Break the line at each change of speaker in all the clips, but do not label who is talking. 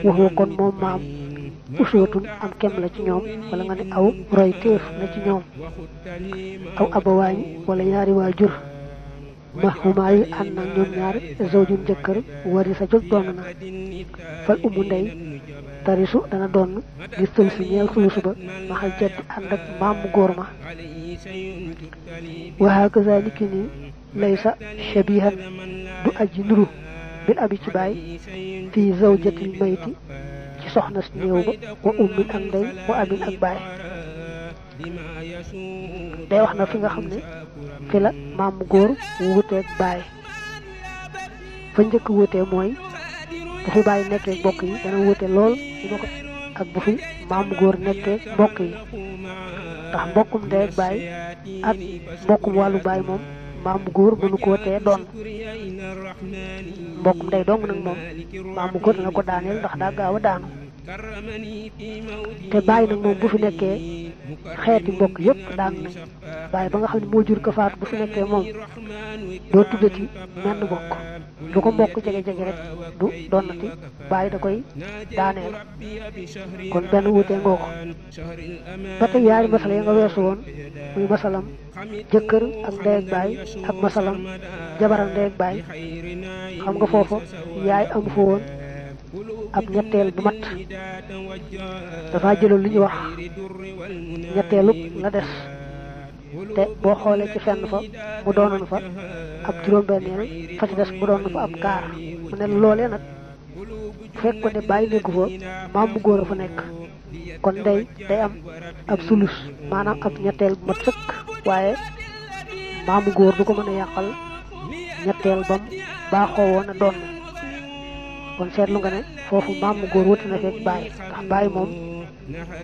waxoo kon moom maam uswatun am kem la ci ñoom wala nga ne aw roy téef la ci ñoom aw abawaañi wala ñaari waajur ma xumaa yi ànd nag ñoom ñaar zawjun jëkkër wari sa jóg doon na fal umu ndey tarisu dana doon ngir tël si ñeel sulusu ba maxal jaddi ànd ak maam mu góor ma wa hakaza niki nii laysa shabihan du aji nuru bil abi ci baay fii zawjatil mayti ci soxna si néew ba wa ummin ak ndey wa abin ak baay day wax na fi nga xam ne fi la maam mu góor wuuteeg baay fa njëkk wuutee mooy bu fi baay nekkee mbokk yi dana wuute lool li ma ko ak bu fi maam mu góor nekkee mbokk yi ndax mbokkum ndey ak baay ak mbokkum wàllu baay moom maam mu góor mënu koo tee doon mbokkum ndey dong nag moom maam mu góor dana ko daaneel ndax daa gaaw a daanu te baay nag moom bu fi nekkee xeeti mbokk yëpp daan nañ baay ba nga xam ne moo jur ko faatu bu fi nekkee moom doo tuddati menn mbokk lu ko mbokk jege-jege rek du doonati baay da koy daaneel kon benn wuutee ngoo ko ba tey yaari masala ya nga weesu woon muy masalam jëkkër ak ndey ak baay ak masalam jabar ak ndey ak baay xam nga foofa yaay amu fa woon ab ñetteel bu mat dafa jëloon li ñuy wax ñetteelu la des te boo xoolee ci fenn fa mu doonoon fa ab juróom-benneel fa ci des mu doon fa ab kaar mu ne loolee nag fekk ko ne bàyyi nekku fa maam mu góor a fa nekk kon day am ab sulus maanaam ab ñetteel bu mat sëkk waaye maam mu góor du ko mën a yàqal ñetteel bam baaxoo woon a doon kon seetlu nga ne foofu maam mu góor wuti na fekk baay ndax baay moom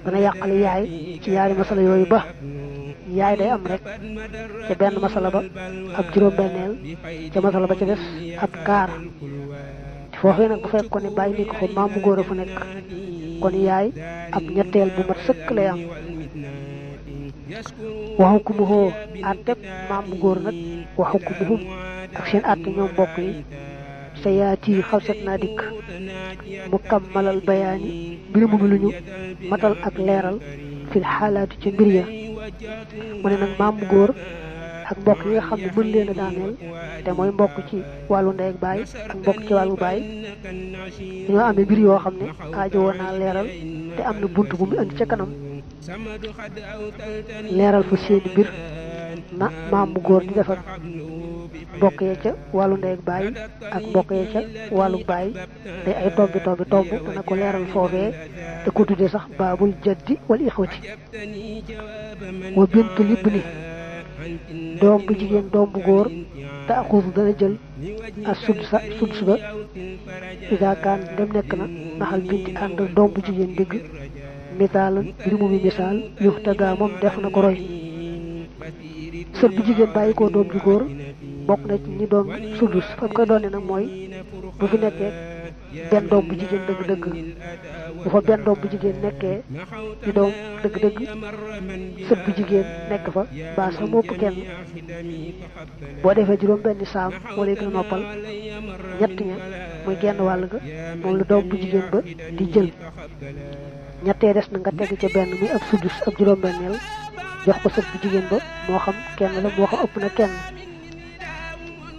dana yàqale yaay ci yaari masala yooyu ba yaay day am rek ca benn masala ba ab juróom-benneel ca masala ba ca des ab kaar foofee nag bu fekk ko ne baay nekk fa maam mu góor a fa nekk kon yaay ab ñetteel bu mat sëkk lay am waxu ku mu xoo àtteb maam mu góor nag waxu ku mu xum ak seen àtte ñoom mbokk yi sa yaati xalsat naa dikk mu kammalal bayaani mbir mu lu ñu matal ak leeral fil xaalaatu ca mbir ya mu ne nag maam mu góor ak mbokk yi nga xam ne mën leen a daaneel te mooy mbokk ci wàllu ndey ak baay ak mbokk ci wàllu baay ñoo amee mbir yoo xam ne aajo woon naa leeral te am na bunt bu mu indi ca kanam leeral fa seeni mbir na maam mu góor di defar mbokk ya ca wàllu ndey ak baay ak mbokk ya ca wàllu baay te ay tombi tomb dana ko leeral foofee te ko tuddee sax baabul jaddi wal ixwati wa bintu libni doom bu jigéen doom bu góor te axuus dana jël ak suds ba ida kaan dem nekk na naxal binti ànd doom bu jigéen dëgg misaalan mbir mu mi misaal yuxtada moom def na ko roy sët bu jigéen bàyyi ko doom ju góor bokk na ci ñi doom sudus fa mu koy doone nag mooy bu fi nekkee benn doom bu jigéen dëgg-dëgg bu fa benn doom bu jigéen nekkee di doom dëgg-dëgg sët bu jigéen nekk fa baa sax mopp kenn boo defee juróom benn saam wala gën a noppal ñett ña muy genn wàll ga moom la doom bu jigéen ba di jël ñettee des na nga tegg ca benn muy ab sudus ab juróom benneel jox ko sët bu jigéen ba moo xam kenn la moo xam ëpp na kenn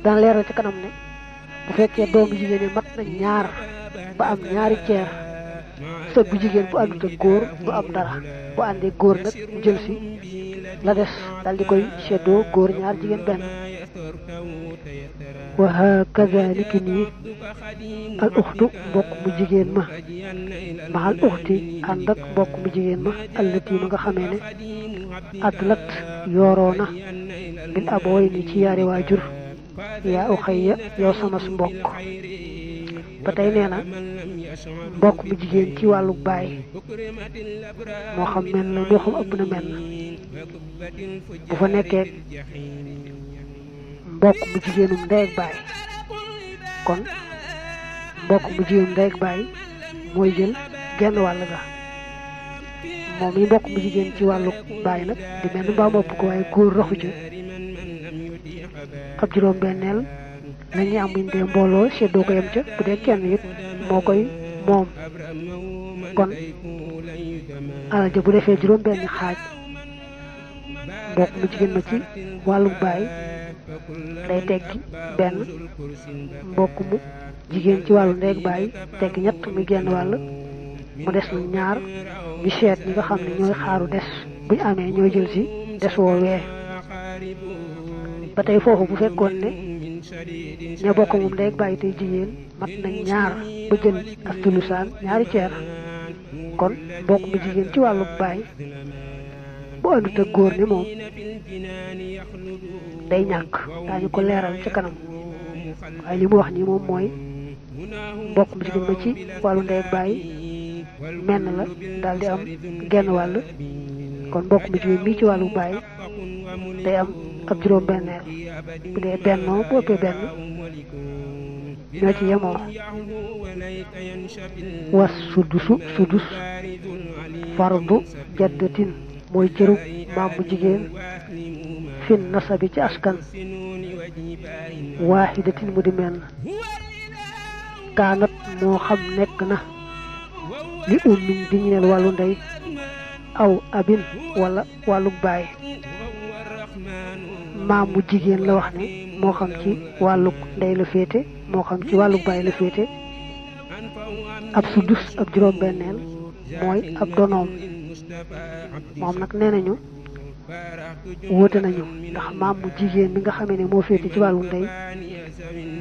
dana leeral ci kanam ne bu fekkee doom bu jigéen yi mat na ñaar ba am ñaari ceer sët bu jigéen bu àndut ak góor du am dara bu àndee góor nag mu jël si la des dal di koy seddoo góor ñaar jigéen benn wa hakaza niki nii al uxtu mbokk mu jigéen ma maxal uxti ànd ak mbokk mu jigéen ma allati ma nga xamee ne adlat yooroona min abooy ni ci yaari waajur yaa uxayya yow sama su mbokk ba tey nee na mbokk mu jigéen ci wàllu baay moo xam mel na moo xam ëpp na mel bu fa nekkee mbokk mu jigéenum ndey ak baay kon mbokk mu jigéenum ndey ak baay mooy jël genn wàll ga moom yi mbokk mu jigéen ci wàllu baay nag di mel ni mbaa mopp ko waaye góor raxu ca ab juróom benneel la ñuy am buñ dee mbooloo seddoo ko yem ca bu dee kenn it moo koy moom kon alal ja bu defee juróom benn xaaj mbokk mu jigéen ma ci wàllu baay day teggi benn mbokk mu jigéen ci wàllu ndeeg baay teggi ñett muy genn wàll mu des na ñaar ñu seet ñi nga xam ne ñooy xaaru des buñ amee ñooy jël si des woowee ba tey foofu bu fekkoon ne ña bokk moom ndeeg baay tey jigéen mat nañ ñaar ba jël ak tulusaan ñaari ceer kon mbokk mu jigéen ci wàllu baay bu àndut ak góor ni moom day ñàkk daañu ko leeral ci kanam waaye li mu wax nii moom mooy mbokk mu jigéen ma ci wàllu ndey ak baay menn la daal di am genn wàll kon mbokk mu jigéen mii ci wàllu baay day am ab juróom benneel bu dee bennoo bu ëppee benn ñoo ci yemoo was sudus fardu jaddatin mooy cërub maam bu jigéen fin nasabi ci askan waaxidatin mu di menn kaanat moo xam nekk na li ummin di ñeel wàllu ndey aw abin wala wàllu baay maam bu jigéen la wax ne moo xam ci wàllu ndey la féete moo xam ci wàllu baay la féete ab sudus ab juróom benneel mooy ab donoom moom nag nee nañu wóote nañu ndax maam bu jigéen bi nga xamee ne moo féete ci wàllu ndey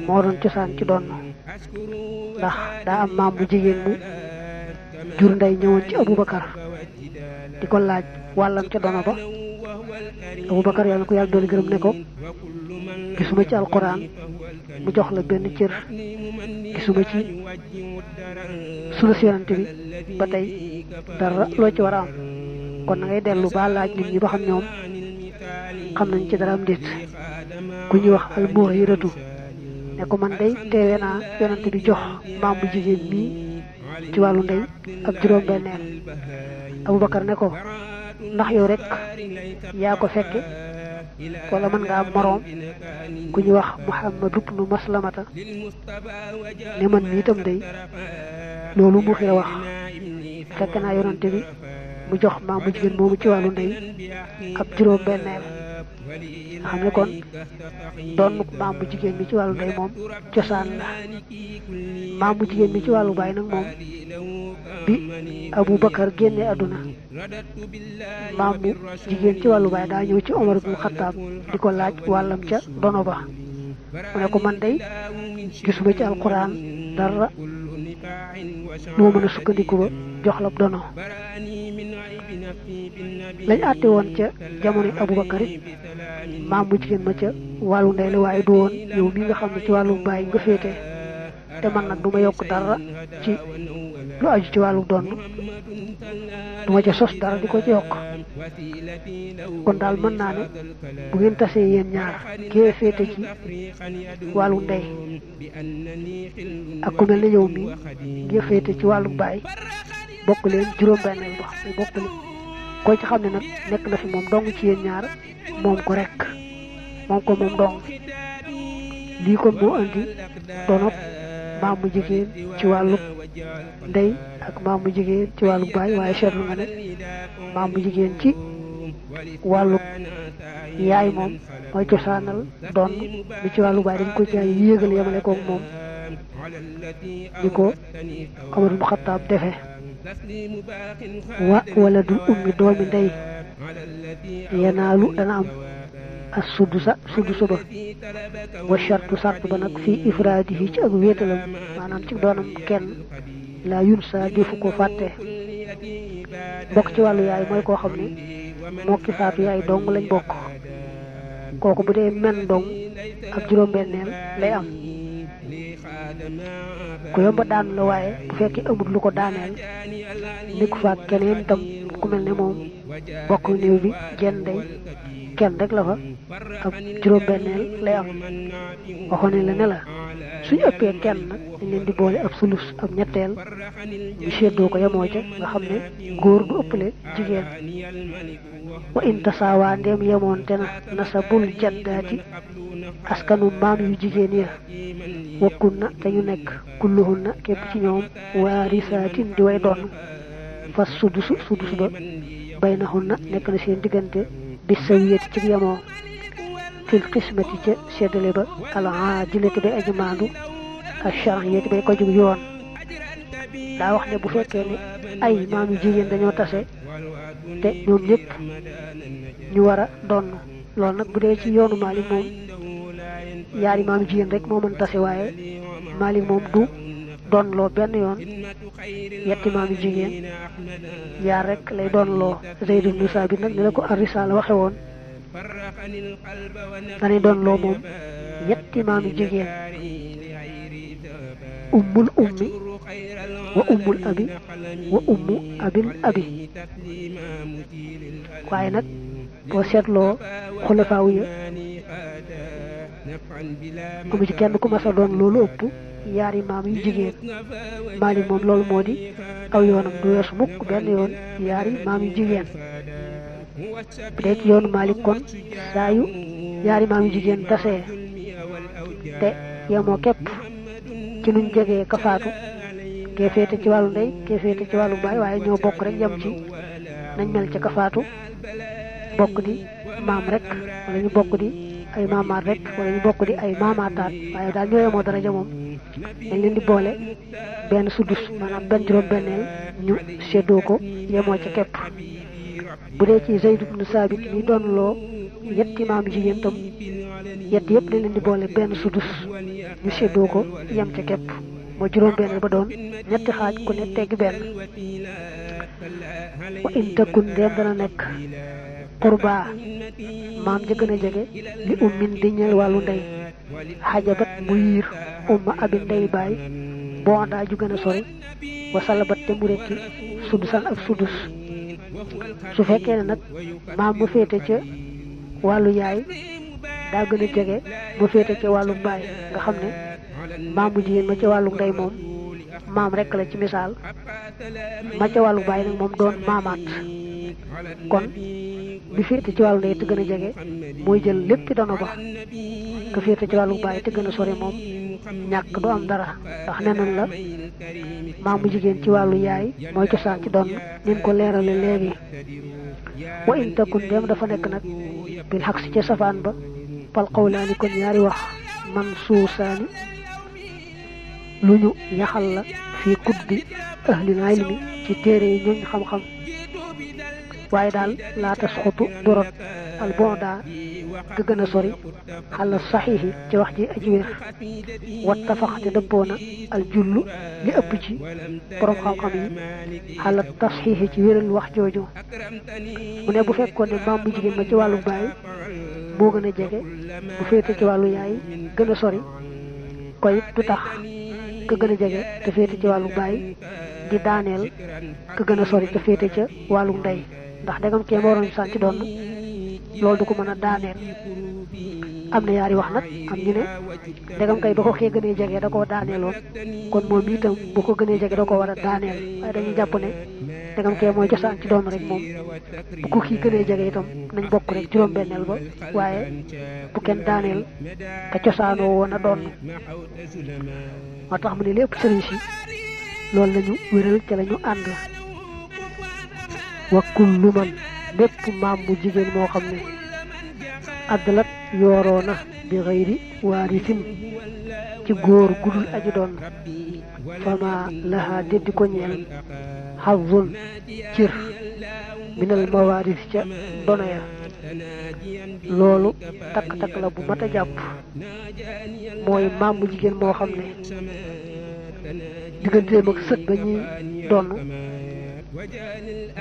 moo doon cosaan ci doon ndax daa am maam bu jigéen bu jur ndey ñëwoon ci Aboubacar di ko laaj wàllam ca dono ba Aboubacar yàlla ko yàlla doon gërëm ne ko gisuma ci alquran mu jox la benn cër gisuma ci sunu yonent bi ba tey dara loo ci war a am kon na ngay dellu ba laaj nit ñi ba xam ñoom xam nañ ci dara am déet ku ñuy wax almuhiratu ne ko man day teewe naa yonent bi jox maam bu jigéen mii ci wàllu ndey ak juróom benneel Aboubacar ne ko ndax yow rek yaa ko fekke wala mën nga am moroom ku ñu wax Muhammad ibnu Maslamata ne man mii itam day loolu mu xira wax fekk naa yonante bi mu jox maam bu jigéen moomu ci wàllu ndey ab juróom benneel nga xam ne kon doon maam bu jigéen mi ci wàllu ndey moom cosaan la maam bu jigéen mi ci wàllu baay nag moom bi Aboubacar génne àdduna maam bu jigéen ci wàllu baay daa ñëw ci Omar ibn Khattab di ko laaj wàllam ca dono ba mu ne ko man day gisuma ci alquran dara lu ma mën a sukkandiku ba jox la dono lañ àtte woon ca jamono Aboubacar it maam bu jigéen ma ca wàllu ndey la waaye du woon yow mi nga xam ne ci wàllu baay nga féete te man nag du ma yokk dara ci lu aju ci wàllu donn du ma ca sos dara di ko ci yokk kon daal mën naa ne bu ngeen tasee yéen ñaar kee féete ci wàllu ndey ak ku mel ne yow mi nga féete ci wàllu baay bokk leen juróom-benneel ba muy bokk li koy ci xam ne nag nekk na fi moom dong ci yéen ñaar moom ko rek moom ko moom dong lii kon moo andi donop maam mu jigéen ci wàllu ndey ak maam mu jigéen ci wàllu baay waaye seetlu nga ne maam mu jigéen ci wàllu yaay moom mooy cosaanal doon bi ci wàllu baay dañ ko jaay yéegal yamale koog moom di ko Omar ibn Khattab defe wala dul ummi doomi ndey yanaalu dana am as sudusa ba wa shartu sart ba nag fii ifraadihi ci ak wéetalam maanaam ci doonam kenn la yun sa defu ko fàtte bokk ci wàllu yaay mooy koo xam ne mokki faatu yaay dong lañ bokk kooku bu dee men dong ak juróom-benneel lay am ku yomba daanu la waaye bu fekkee amul lu ko daaneel nekk faak keneen tam ku mel ne moom bokk néew bi jenn ndey kenn rek la fa ak juróom-benneel lay am waxoon ne la ne la suñu ëppee kenn nag dañ leen di boole ab sulus ab ñetteel ñu séddoo ko yemoo ca nga xam ne góor du ëppale jigéen wa in tasaawaa ndeem yemoon te na nasabul jaddaati askanu maam yu jigéen ya wakkun na te ñu nekk kulluhun na képp ci ñoom waarisaatin di way doon fas sudus ba bay na xun na nekk na seen diggante bi sawiyati ci yemoo fil xismati ca seddale ba al-aadilati bay aji maandu ash-shar'iyyati bay ko jug yoon. daa wax ne bu fekkee ne ay maam yu jigéen dañoo tase te ñoom ñëpp ñu war a donn loolu nag bu dee ci yoonu Maalik moom yaari maam yu jigéen rek moo mën tase waaye Maalik moom du donn loo benn yoon yetti maam yu jigéen yaar rek lay donn loo. Zayd ibn Saabit nag ni la ko ar-Risaala waxe woon dañuy donn loo moom yetti maam yu jigéen ummul ummi wa ummul abi wa ummu abil abi. waaye nag boo seetloo xulafaaw ya amu ci kenn ku mas a doon loolu ëpp yaari maam yu jigéen. Maalik moom loolu moo di aw yoonam du weesu mukk benn yoon yaari maam yu jigéen. bu dee ci yoonu Maalik kon saa yu yaari maam yu jigéen tasee te yemoo képp ci nuñ jegee ka faatu kee féete ci wàllu ndey kee féete ci wàllu baay waaye ñoo bokk rek yem ci nañ mel ca ka faatu bokk di maam rek wala ñu bokk di ay maamaat rek wala ñu bokk di ay maamaataat waaye daal ñoo yemoo daraja moom dañ leen di boole benn sudus maanaam benn juróom-benneel ñu séddoo ko yemoo ca képp. bu dee ci Zayd ibn Saabit mi doon loo yetti maam jigéen tam yett yëpp dañ leen di boole benn sudus ñu séddoo ko yem ca képp moo juróom-benneel ba doon ñetti xaaj ku ne tegg benn. wa in takun dem dana nekk qurbaa maam ja gën a jege li ummin di ñeel wàllu ndey xajabat mu yiir umma abi ndey baay boo daa ju gën a sori wa salabat te mu rekki sudusan ak sudus. su fekkee ne nag maam mu féete ca wàllu yaay daa gën a jege mu féete ca wàllu baay nga xam ne maam mu jigéen ma ca wàllu ndey moom maam rek la ci misaal ma ca wàllu baay nag moom doon maamaat kon bi féete ci wàllu ndey te gën a jege mooy jël lépp dono ba ka féete ci wàllu baay te gën a sori moom ñàkk du am dara ndax neneen la maam mu jigéen ci wàllu yaay mooy cosaan ci doon nin ko leerale léegi. wa in takun dem dafa nekk nag bil xaq si ca safaan ba fal qawlaani kon ñaari wax man suusaani lu ñu yaxal la fii kutbi ahlil ilmi ci téere yi ñooñ xam-xam waaye daal laa tasxutu durot al bonda ga gën a sori xala saxiixi ci wax ji aji wér wattafaxte dëppoona al jullu li ëpp ci borom xam-xam yi xala tasxiixi ci wéral wax jooju. mu ne bu fekkoon ne maam bu jigéen ma ci wàllu baay moo gën a jege bu féete ci wàllu yaay gën a sori koy du tax ka gën a jege te féete ci wàllu baay di daaneel ka gën a sori te féete ca wàllu ndey ndax dagam kee ma waroon sànc doon loolu du ko mën a daaneel. am na yaari wax nag am ñu ne dagam kay ba ko xee gënee jege da koo daaneeloon kon moom itam bu ko gënee jege da ko war a daaneel waaye dañuy jàpp ne dagam kee mooy cosaan ci doon rek moom bu ko kii gënee jege itam nañ bokk rek juróom-benneel ba waaye bu kenn daaneel ka cosaanoo woon a doon. moo tax mu ne lépp sëriñ si loolu lañu wéral ca lañu ànd. wa kullu man bépp maam mu jigéen moo xam ne addalat yooroona bi xëyri waarisin ci góor gudul aji doon fama laha déddi ko ñeel xazun cir minal mawaaris ca dono ya. loolu takk-takk la bu mat a jàpp mooy maam mu jigéen moo xam ne digganteem ak sët ba ñuy donn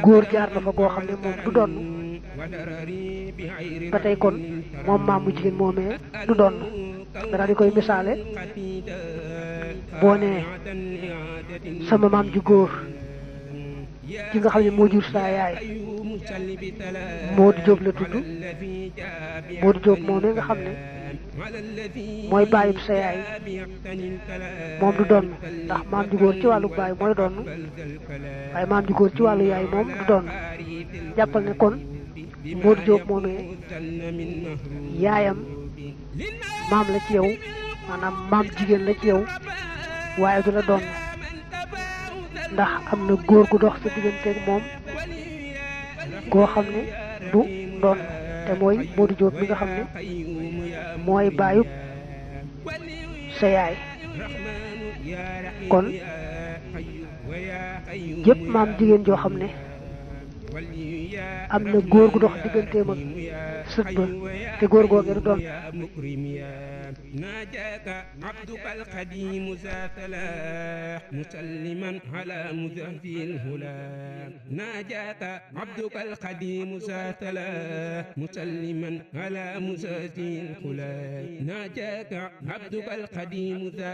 góor jaar na fa goo xam ne moom du donn ba tey kon moom maam mu jigéen moomee du donn dara di koy misaale boo nee sama maam ju góor ci nga xam ne moo jur saa yaay Moodu Jóob la tudd Moodu Jóob moomee nga xam ne mooy bàyyib sa yaay moom du donn ndax maam ju góor ci wàllu baay mooy donn waaye maam ju góor ci wàllu yaay moom du donn. jàppal ne kon Moodu Jóob moomee yaayam maam la ci yow maanaam maam jigéen la ci yow waaye du la doon ndax am na góor gu dox sa digganteeg moom goo xam ne du doon te mooy Modou Diop mi nga xam ne mooy baayub sa yaay kon jëpp maam jigéen joo xam ne am na góor gu dox digganteem ak sët ba te góor googu du doon
ناجاك عبدك القديم ذا صلاح مسلما على مزهفي الهلا ناجاك عبدك القديم ذا صلاح مسلما على مزهفي الهلا ناجاك عبدك القديم ذا